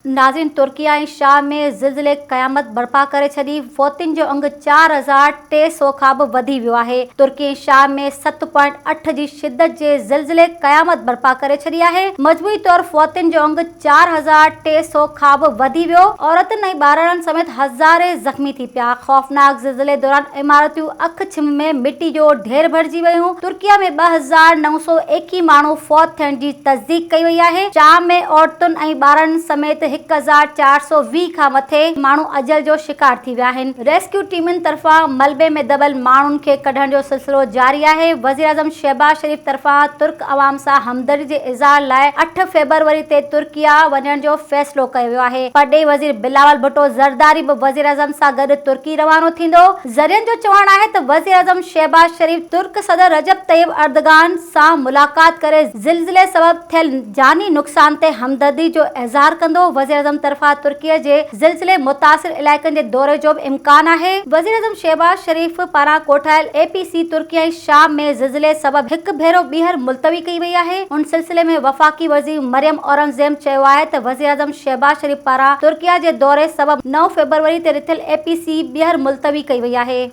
ناظرين ترڪيه ۽ شام ۾ زلزلي قيامت برپا ڪري ڇڏي، فوتين جو انگ 4300 کان به وڌي ويو آهي. ترڪي ۽ شام ۾ ست پوائنٽ اٺ جي شدت جي زلزلي قيامت برپا ڪري ڇڏي آهي. مجموعي طور فوتين جو انگ 4300 کان به وڌي ويو. عورتن ۽ ٻارڙن سميت هزارين زخمي ٿي پيا. خوفناڪ زلزلي دوران عمارتيون اک ڇنڀ ۾ مٽي جو ڍير ڀرجي ويون. ترڪيه ۾ 2921 ماڻهو فوت ٿيڻ جي تصديق ڪئي وئي آهي. شام ۾ عورتن ۽ ٻارڙن سميت 1420 کان مٿي ماڻهو اجل جو شڪار ٿي ويا آهن. ريسڪيو ٽيمن طرفان ملبي ۾ دٻيل ماڻهن کي ڪڍڻ جو سلسلو جاري آهي. وزيراعظم شهباز شريف طرفان ترڪ عوام سان همدردي جي اظهار لاء اٺ فيبروري تي ترڪيه وڃڻ جو فيصلو ڪيو ويو آهي. پرڏيهي وزير بلاول ڀٽو زرداري به وزيراعظم سان گڏ ترڪي روانو ٿيندو. ذريعن جو چوڻ آهي ته وزيراعظم شهباز شريف ترڪ صدر رجب طيب اردگان سان ملاقات ڪري زلزلي سبب ٿيل جاني نقصان تي همدردي جو اظهار ڪندو، وزيراعظم طرفان ترڪيه جي زلزلي متاثر علائقن جي دوري جو به امڪان آهي. وزيراعظم شهباز شريف پاران ڪوٺايل اي پي سي ترڪيه ۽ شام ۾ زلزلي سبب هڪ ڀيرو ٻيهر ملتوي ڪئي وئي آهي، ان سلسلي ۾ وفاقي وزير مريم اورنگزيب چيو آهي ته وزيراعظم شهباز شريف پاران ترڪيه جي دوري سبب نو فيبروري تي رٿيل اي پي سي ٻيهر ملتوي ڪئي وئي آهي.